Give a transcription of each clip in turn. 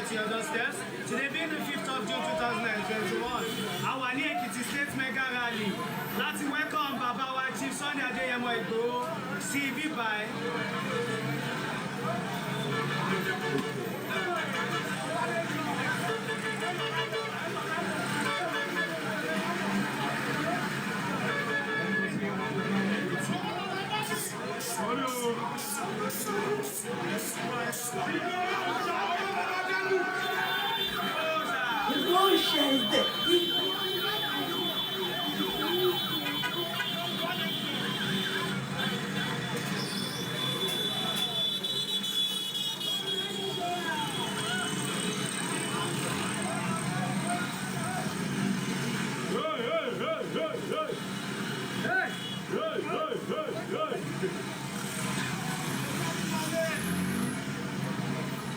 get to your doorsteps. Today being the 5th of June 2021, a wà ní Ekiti State Mega Rally láti welcome bàbá wa, Chief Sunday Adéyẹmọ Ìgbòho, sí ibi báyìí. Ìgbòho ṣe is there. Hey, hey, hey, hey, hey. Hey! Hey, hey, hey, hey.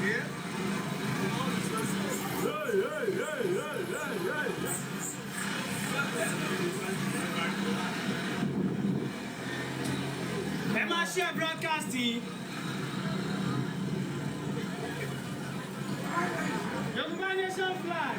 Yeah. Hey, hey, hey, hey, hey, hey. Ẹ máa share broadcast yìí. Yorùbá Nation flag.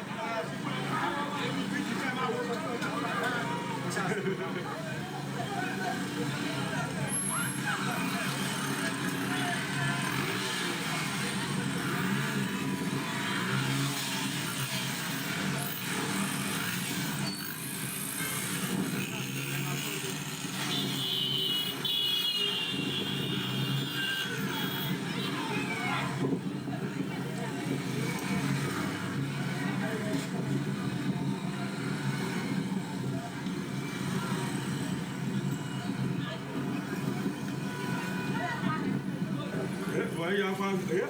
Eh, wọ́n yà fa eh.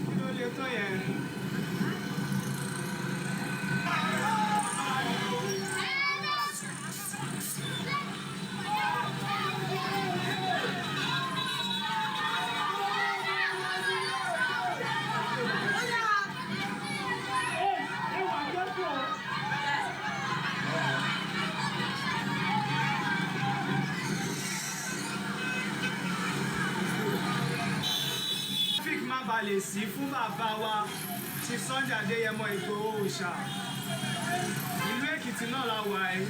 Kí ló lè tó yẹn? Ẹ wà kẹ́kọ̀ọ́. Traffic má ba lè sí fún bàbá wa, Chief Sunday Adéyẹmọ Ìgbòho Òòṣà. Ìlú Èkìtì náà la wà yìí.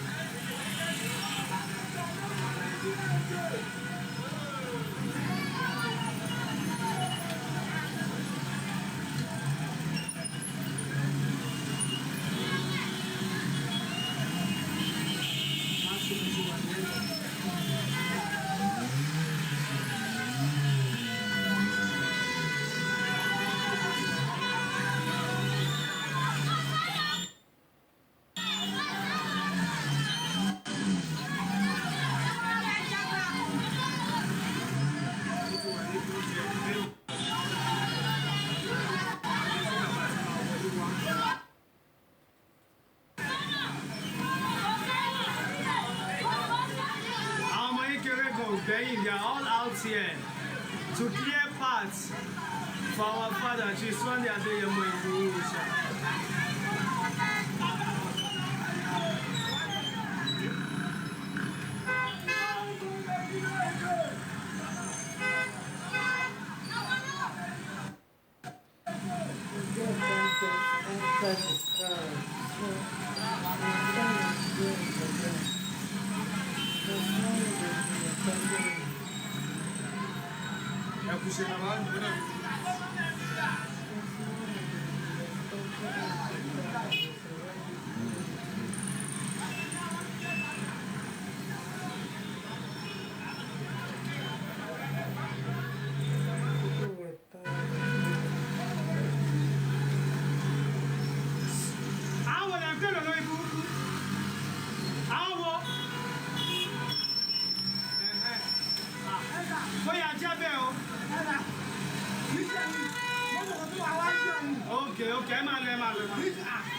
Àwọn ọmọ yín kéré gan ò gbẹ́yìn. They are all out here to clear paths for our father, Chief Sunday Adéyẹmọ Ìgbòho Òòṣà. Get just enter the crowd. So the time is going for them. There's no way they'll be attacking him. Ẹ kú ṣe bàbá mi. There's no way they'll be respecting him to come and surround the village. People were tired of him. Àwọn wo lè ń pè lórí burúkú? Àwọn wo? Ẹ̀hẹ́n. Bóyá jẹ́ bẹ́ẹ̀ o. Ok, ẹ máa lọ, ẹ máa lọ. Ẹ máa lọ.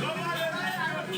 Ọmọ Nàìjíríà gbé.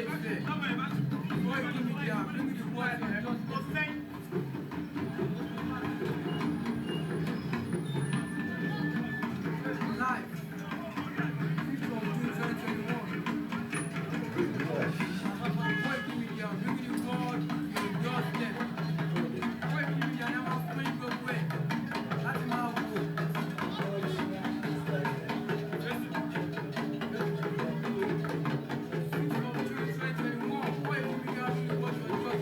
Ilé-Ifẹ̀. Koiki Media, bring the world to your doorstep. Live, 5th of June 2021. Koiki Media, bring the world to your doorstep. Koiki Media ni a máa fún ní gbogbo ẹ̀ láti máa wò. 5th of June 2021, Koiki Media, bring the world to your doorstep.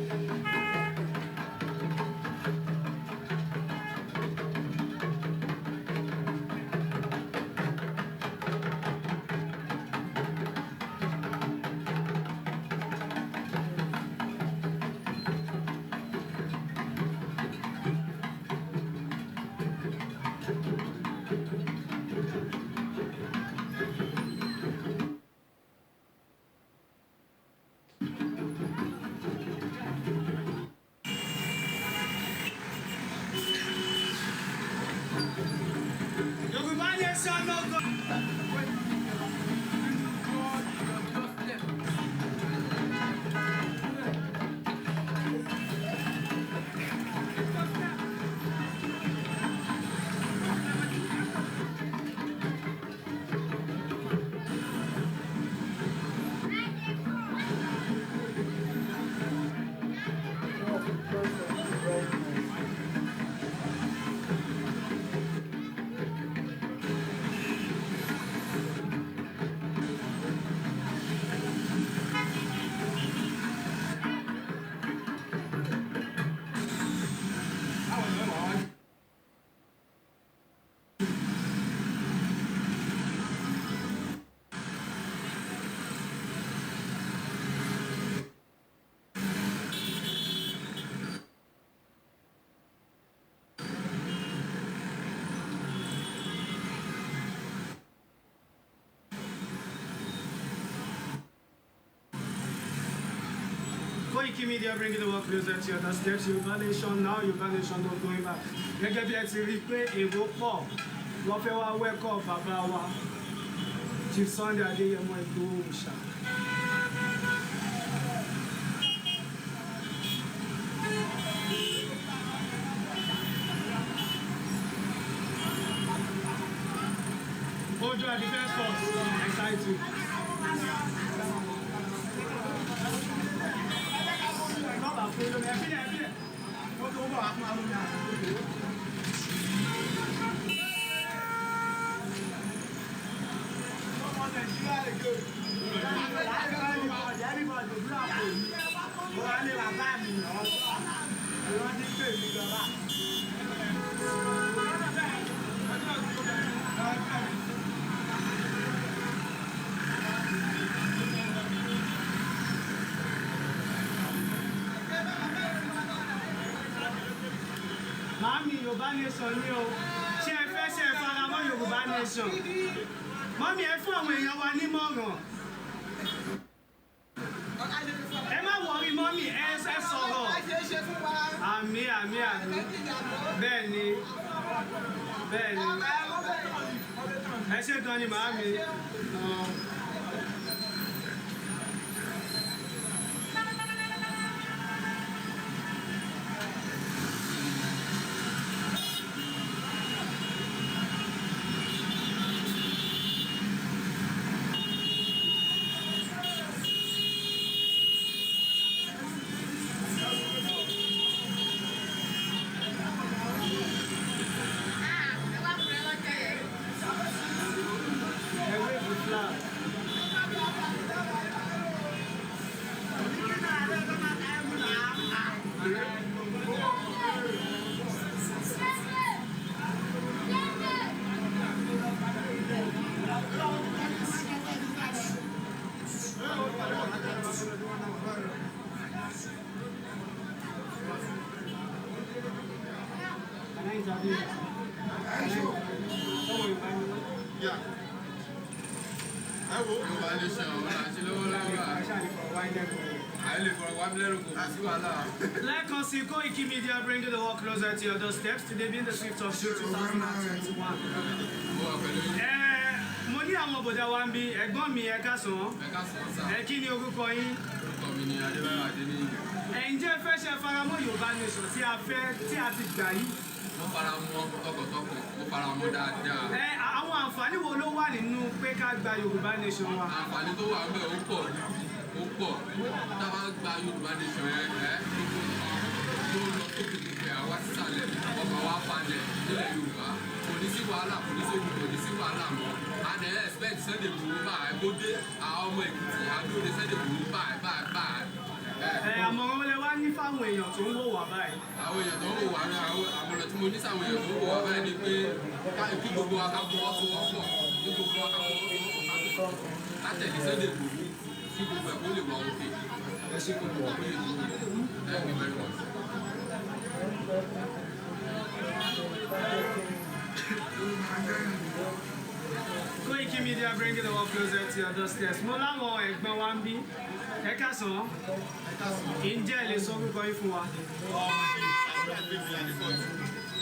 Yorùbá nation no go. Koiki Media, bring the world to your doorstep. Yeah, because of the brightness. Koiki Media bringing the world closer to your doorsteps. Yorùbá nation now, Yorùbá nation no going back. Gẹ́gẹ́ bí ẹ ti rí i pé èrò pọ̀, wọ́n fẹ́ wá welcome bàbá wa, Chief Sunday Adéyẹmọ Ìgbòho Òòṣà. Oòduà Defence Force, excited. Nọ́mbà fún olómi, ẹ fílẹ̀, ẹ fílẹ̀. Ó tó bọ̀ wá fún wa lómi àná. Ọmọ Nàìjíríà lè gbé. Mo wá lé bàbá mi ìwọ́n ti pè mí lọ́la. Màámi, Yorùbá nation ni o. Ṣé ẹ fẹ́ ṣe ẹ faramọ́ Yorùbá nation? Mọ́mí, ẹ fún àwọn èèyàn wa nímọ̀ràn. Ẹ má wọrí mọ́mí, ẹ ẹ sọ̀rọ̀. Àmì àmì àmì. Bẹ́ẹ̀ ni, bẹ́ẹ̀ ni. Ẹ ṣé gan ni màámi. Ẹ wéèvù flag. Can I interview you? Someone invite me. Yeah. Ẹ wo Yorùbá nation ọ̀hún là ń ṣe lọ́wọ́lọ́wọ́. Ẹ ṣáà ní fọ̀rọ̀ wáyé lẹ́kọ̀ọ́. À ń lè fọ̀rọ̀ wá mílẹ̀rù kò sí wàhálà. Lẹ́ẹ̀kan sí, Koiki Media bringing the world closer to your doorsteps. Today being the 5th of June 2021. Mo wà pẹ̀lú yín. Mo ní àwọn àwọn bọ̀dá wa ń bí ẹ̀gbọ́n mi. Ẹ káàsán. Ẹ káàsán sà. Ẹ kí ni orúkọ yín? Orúkọ mi ni Adébáyọ̀ Adéníyì. Ẹ̀yin jẹ́ fẹ́ ṣe faramọ́ Yorùbá Nation tí a fẹ́ tí a ti gbà yìí? Mo fara mọ́ tọkàntọkàn, mo fara mọ́ dáadáa. Ẹ àwọn àǹfààní wo ló wà nínú pé ká gba Yorùbá Nation wa? Àǹfààní tó wà ńbẹ̀ ó pọ̀, ó pọ̀. Tá a bá gba Yorùbá Nation yẹn, ẹ gbogbo nǹkan tó lọ sókè gbogbo ẹ̀ wá sísàlẹ̀, ọkàn wa balẹ̀ nílẹ̀ Yorùbá. Kò ní sí wàhálà, kò ní sí ogun, kò ní sí wàhálà mọ́. A dẹ̀ expect Sunday Igboho báyìí kó dé. Àwọn ọmọ Èkìtì àdúró Sunday Igboho báyìí báyìí báyìí. Ẹ àmọ̀ràn wọlé wá ní fáwọn èèyàn tó ń wò wá báyìí? Àwọn èèyàn tó ń wò wá ní àwọn àmọ̀ràn tí mo ní sáwọn èèyàn tó ń wò wá báyìí ni pé kí gbogbo wa ká fọwọ́sowọ́pọ̀, kí gbogbo wa ká fọwọ́sowọ́pọ̀, ká tó ká tẹ̀lé Sunday Igboho kí gbogbo ẹ̀ kó lè wà òkè. Ẹ ṣe kò Kó lè dúró. Thank you very much. Koiki Media, bringing the world closer to your doorsteps. Mo láwọn ẹ̀gbọ́n wa ń bí. Ẹ káàsán. Ǹjẹ́ ẹ lè sọ orúkọ yín fún wa?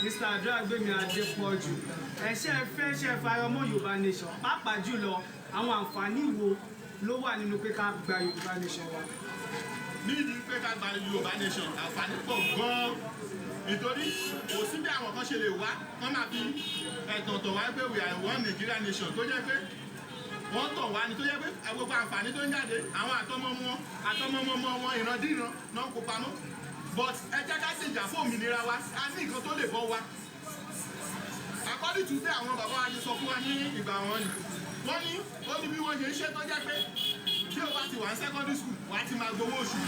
Mr. Adúlágbèmí Adépọ̀jù. Ẹ ṣe ẹ fẹ́ ṣe faramọ́ Yorùbá Nation, pàápàá jùlọ àwọn àǹfààní wo ló wà nínú pé ká gba Yorùbá Nation wa? Nídìí pé ká gba Yorùbá Nation, àǹfààní pọ̀ gan-an, nítorí kò sí bí àwọn kan ṣe lè wá kán máa fi ẹ̀tàn tọ̀ wá pé we are one Nigeria nation, tó jẹ́ pé wọ́n tọ̀ wá ni, tó jẹ́ pé gbogbo àǹfààní tó ń jáde, àwọn àtọmọmọ wọn, àtọmọmọ wọn, ìrandíran náà kó pamọ́. But ẹ jẹ́ ká ṣèjà fún òmìnira wa. A ní nǹkan tó lè bọ́ wa. According to bí àwọn bàbá wa ṣe sọ fún wa ní ìgbà wọn ni, wọ́n ní ó ní bí wọ́n ṣe ń ṣe, tó jẹ́ pé tí o bá ti wà ní secondary school, wàá ti máa gbowó oṣù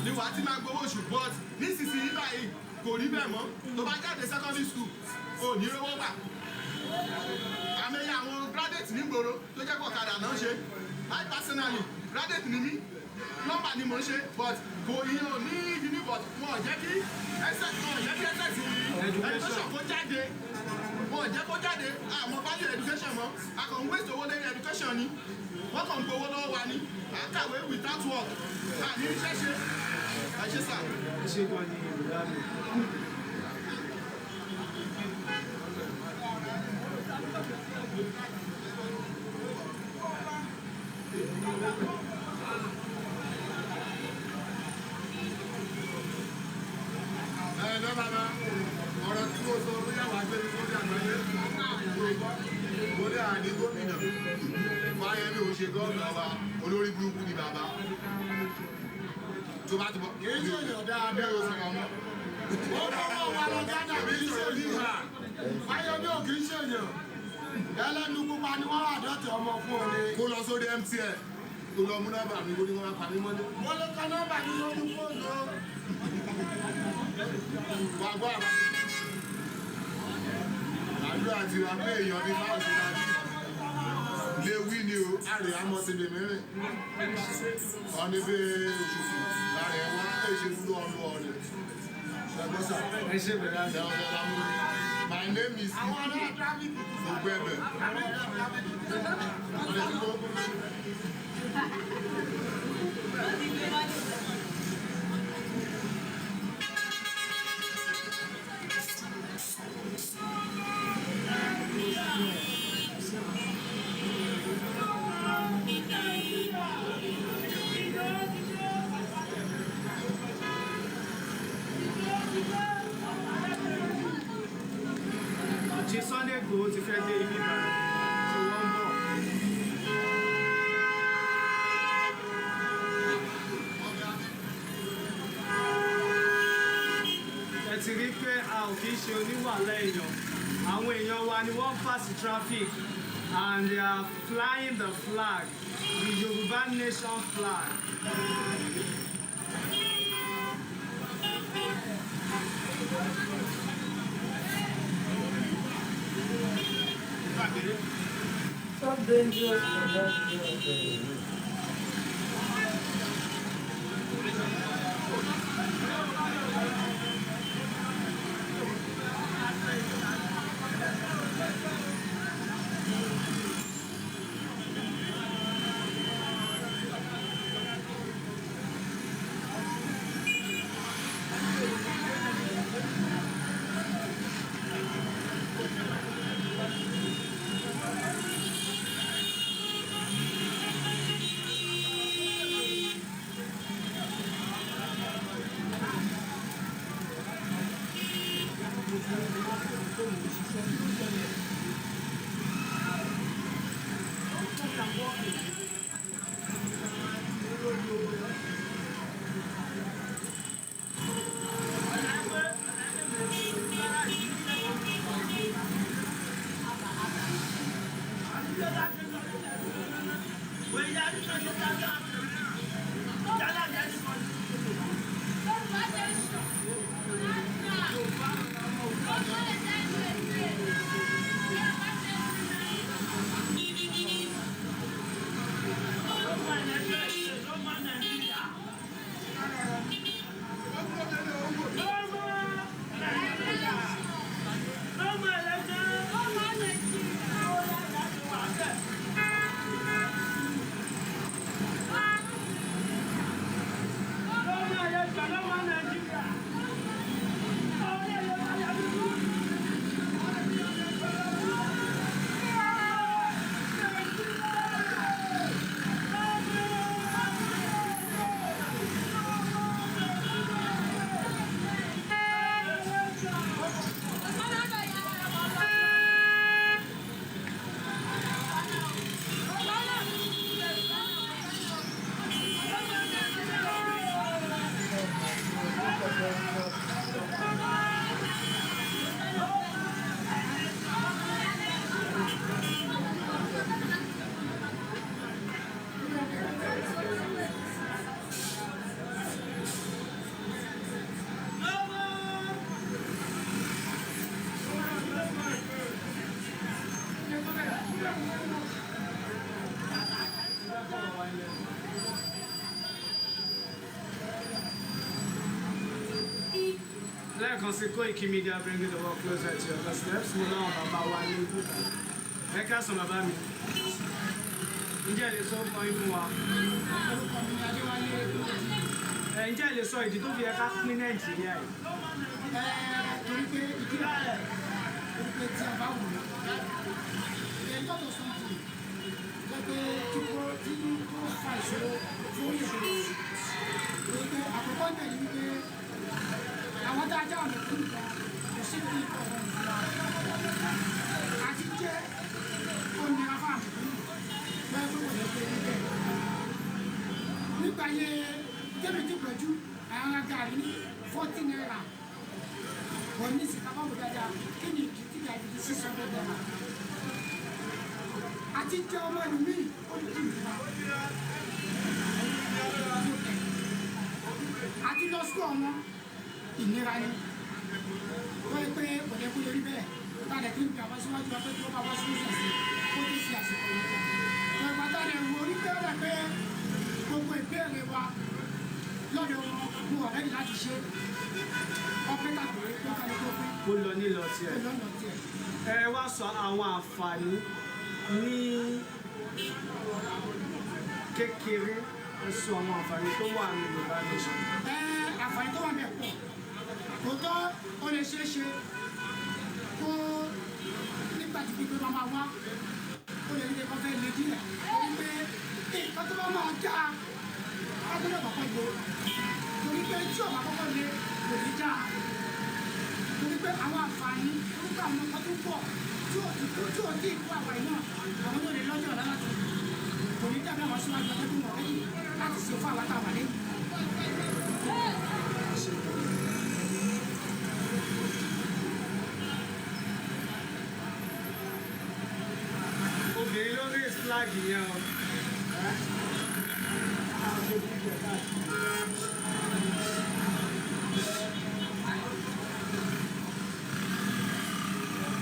ni, wàá ti máa gbowó oṣù. But nísinsìnyí báyìí, kò rí bẹ́ẹ̀ mọ́. Tó bá jáde secondary school, ò ní rówó gbà. Àmì àwọn graduate nígboro tó jẹ́ pé ọ̀kadà náà ṣe. I personally, graduate ni mí, plumber ni mò ń ṣe, but kò ìyẹn ò ní kíní, but wọn ò jẹ́ kí ẹsẹ̀, wọn ò jẹ́ kí ẹsẹ̀ sí education kó jáde, wọn ò jẹ́ kó jáde. Àmọ́ value education mọ́, a kàn ń waste owó lórí education ni. Wọ́n kàn ń gbowó lọ́wọ́ wa ni. À ń kàwé without work, à ní iṣẹ́ ṣe. Ẹ ṣe sà. Ẹ ṣe gan ni Yorùbá mi. Ẹ lọ bàbá, ọ̀rọ̀ tí mo sọ bóyá wàá gbé mi sórí àgbáyé mo ní àní gómìnà Fáyẹmí ò ṣe gómìnà wa. Olórí burúkú ni bàbá tó bá ti bọ̀. Kì í ṣe èèyàn dáadáa. Mi ò sọ̀rọ̀ mọ́. Ó lọ́wọ́ wa lọ Ghana, kì í ṣe èèyàn. Fáyẹmí ò kì í ṣe èèyàn. Ẹlẹ́nu pupa ni wọ́n wà dọ́tí ọmọ fún ọ ni. Kó lọ sórí MTN, kó lọ mú nọ́mbà mi, kó ní wọ́n máa pa mí mọ́lé. Wọ́n lè ka nọ́mbà mi lórí fóònù o. Wà gbọ́ àbá. Àdúrà ti wà pé èèyàn ní báwo ṣe máa bí. Lè wí ni o, àrè àmọ́ ti lè mìíràn. Ọ̀ní bí oṣùkù lára ẹ̀ wá èṣe fúlú ọ̀nù ọ̀rẹ́. Ṣẹ̀gbọ́n sà. Ẹ ṣe bẹ̀rẹ̀ àná. Ṣẹ̀wọ̀n ṣẹ̀wọ̀n mú. My name is Àwọn ará traffic. Ògbẹ́bẹ̀. Àwọn ará traffic. Ọ̀nà tí kò. Chief Sunday Igboho ti fẹ́ dé ibi báyìí tí wọ́n ń bọ̀. Ẹ ti rí pé a ò kì í ṣe oníwàhálà èèyàn. Àwọn èèyàn wa ni wọ́n pass traffic and they are flying the flag, the Yoruba Nation flag. So dangerous for that girl. Lẹ́ẹ̀kan sí, Koiki Media, bringing the world closer to your doorsteps. Mo láwọn bàbá wa ní ibùdó. Ẹ káàsán, bàbá mi. Ǹjẹ́ ẹ lè sọ ọkọ yín fún wa? Orúkọ mi ni Adéwálé. Ẹ ǹjẹ́ ẹ lè sọ ìdí tó fi yẹ ká pín Nàìjíríà yìí? Ẹ torí pé ìdí rẹ̀, torí pé tí a bá wù ú, a lot of something jẹ́ pé tí kò tí kò fa ìṣòro fún ìṣòro, torí pé àkọ́kọ́ náà ni wípé àwọn tá a já ọ̀nà fún ìgbà kò sí ní ikọ̀ ọ̀rọ̀ ìfura àti jẹ́ ó nira fún àmì fún bẹ́ẹ̀ tó wọlé pé níbẹ̀ nígbà yẹ tẹ́mi ti pẹ̀jú àwọn gàrí ní ₦40. Wọ́n ní ìsìnká bá wò dáadáa, kí ni ìdí tí gàrí di ₦600? Àti jẹ́ ọmọ ẹnu mi ó ní ìnira àti lọ sí ọmọ ìnira ni wọ́n yẹ pé kò yẹ kó lè rí bẹ́ẹ̀. Tá a lè fi ń gbà wá síwájú wa pé kí wọ́n bá wá solution sí kó tó fi àsìkò yìí tó ìgbà tá a lè wo orí bẹ́ẹ̀ pé gbogbo ìbéèrè wa lọ́dọ̀ wọn mo wà lẹ́yìn láti ṣe ọpẹ́ tàbí lọ́kàlẹ́ tó pé Kó lọ nílọ tiẹ̀. Kó lọ́nà tiẹ̀. Ẹ wá sọ àwọn àǹfààní ní kékeré, ẹ sọ àwọn àǹfààní tó wà ní Yorùbá Nation. Ẹ àǹfààní tó wà bẹ̀ pọ̀. Kò tọ́, ó lè ṣeé ṣe kó nígbà tí pípé bá máa wá, ó lè ní kó fẹ́ lè díẹ̀, torí pé nǹkan tó bá máa já á gbọ́dọ̀ kọ́kọ́ le, torí pé tí ò bá kọ́kọ́ le kò ní já, torí pé àwọn àǹfààní, torí pé àwọn nǹkan tó pọ̀ tí ò ti kú, tí ò tí ì kú àwàyí náà, àwọn náà lè lọ́jọ́ ọ̀la láti kò ní dàbí àwọn síwájú ọjọ́ tó wọ̀ lẹ́yìn láti ṣe fún àwọn táwọn lẹ́yìn. Obìnrin ló raise flag yẹn o.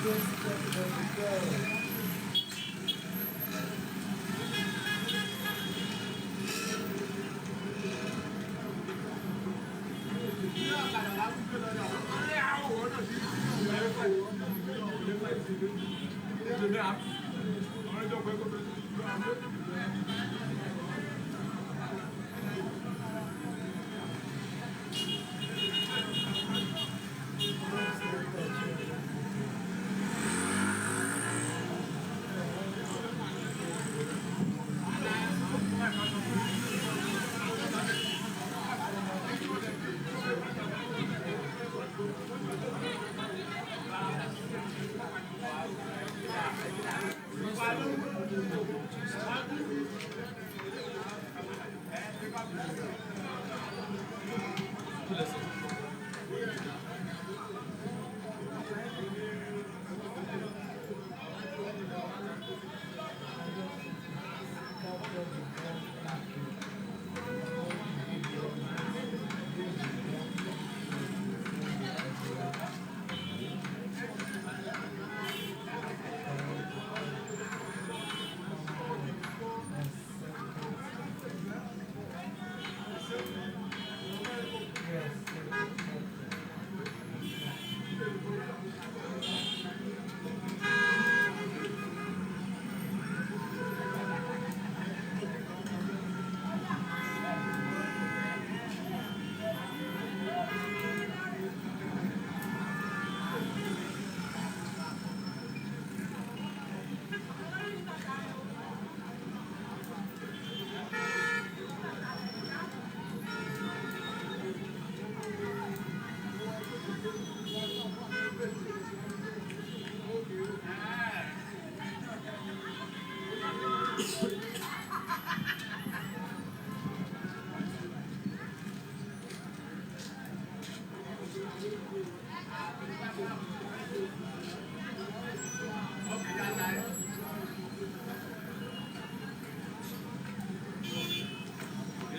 Just step on the girl. Just step on the girl. Capture the girl.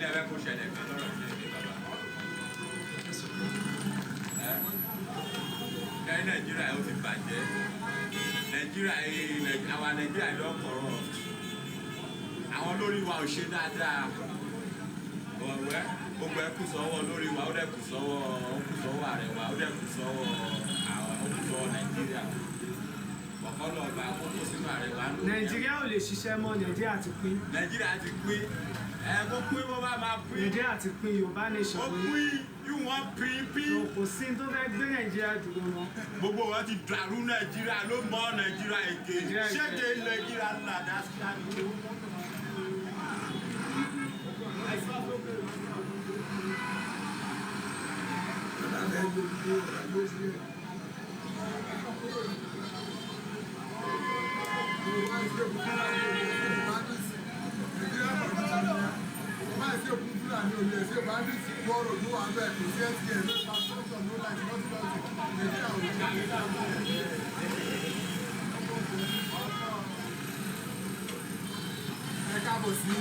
Lẹ fẹ́ kó ṣẹlẹ̀ gan lọ́rọ̀ orílẹ̀-èdè bàbá? Ẹ Nàìjíríà ó ti bàjẹ́. Nàìjíríà yìí, àwa Nàìjíríà ló kọ̀rọ̀. Àwọn olórí wa ò ṣe dáadáa. Ọ̀wẹ́ gbogbo ẹ kù sọ́wọ́ olórí wa, ó dẹ̀ kù sọ́wọ́, ó kù sọ́wọ́ ààrẹ wa, ó dẹ̀ kù sọ́wọ́ àwọn, ó kù sọ́wọ́ Nàìjíríà. Ọ̀kọ́ lọ bá kókó sínú ààrẹ wa lórí. Nàìjíríà ò lè ṣiṣẹ́ mọ́, Nàìjíríà ti pín. Nàìjíríà ti pín. Ẹ kó pín bó bá máa pín. Nàìjíríà ti pín, Yorùbá nation Ó ní. pín, you wan pín pín. Kò sí tó fẹ́ gbé Nàìjíríà dúró mọ́. Gbogbo wọn ti dàrú, Nàìjíríà ló mọ Nàìjíríà èké. Nàìjíríà èké. Ṣége Nàìjíríà ńlá dáṣíà ni. Ẹ káàbọ̀ sí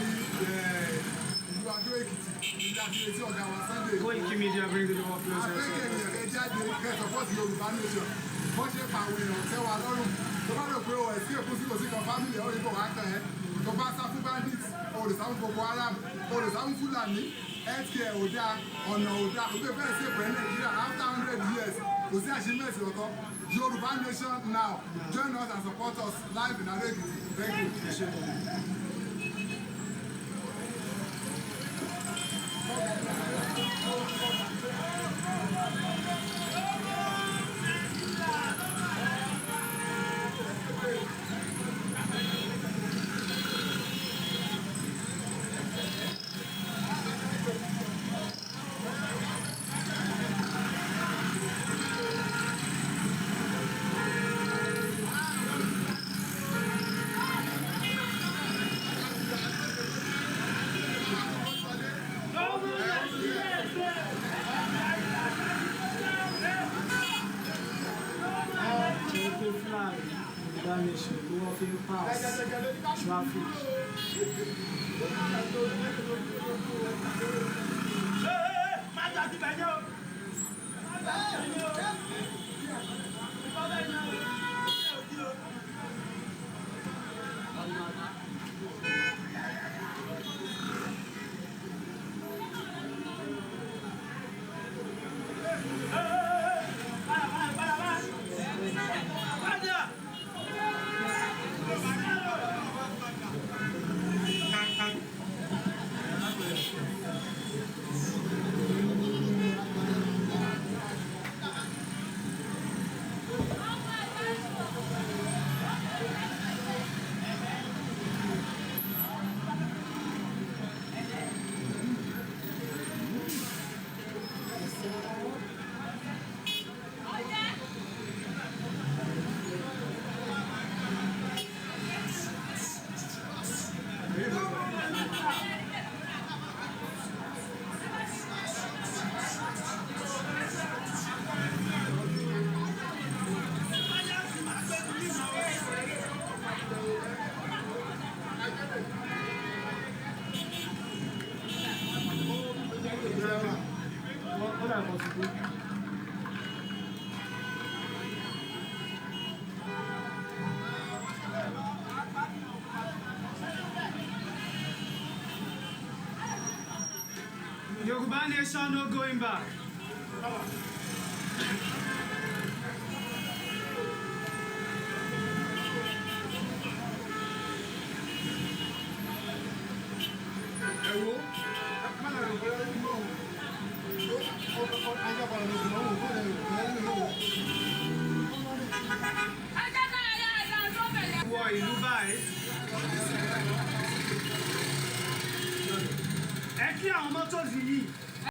ìlú Adó Èkìtì, ìlú Adó tí ọ̀gá wa Sunday Igboho. Koiki Media brings the world closer. Afẹ́kẹ̀ ènìyàn kẹ jáde kẹ support Yorùbá nation. Wọ́n ṣe pa àwọn èèyàn tẹ́ wa lọ́rùn. Tó bá rò pé o ẹ̀sìn èkó sí kò sí kan family ẹ̀ ó rí bọ̀ wá kàn ẹ́. Tó bá sá fún bandits, o lè sá fún Boko Haram, o lè sá fún Fúlàní. Healthcare ò dáa, ọ̀nà ò dáa, kò gbé fẹ́ẹ̀ sí èpè Nàìjíríà after 100 years, kò sí achievement kankan. Yorùbá nation now, join us and support us live in Adó Èkìtì. Thank you. Ṣe pé flag Yorùbá nation ló wọ́n fi ń pass traffic. Ó dà kọ́ sí pé. Yorùbá nation, no going back. Ẹ wo, má lọ rò bóyá nínú òun ajá padà lóṣù lọ́wọ́ òun lè rò bóyá nínú òun. Wọ ìlú báyìí. Ẹ kí àwọn mọ́tò yìí.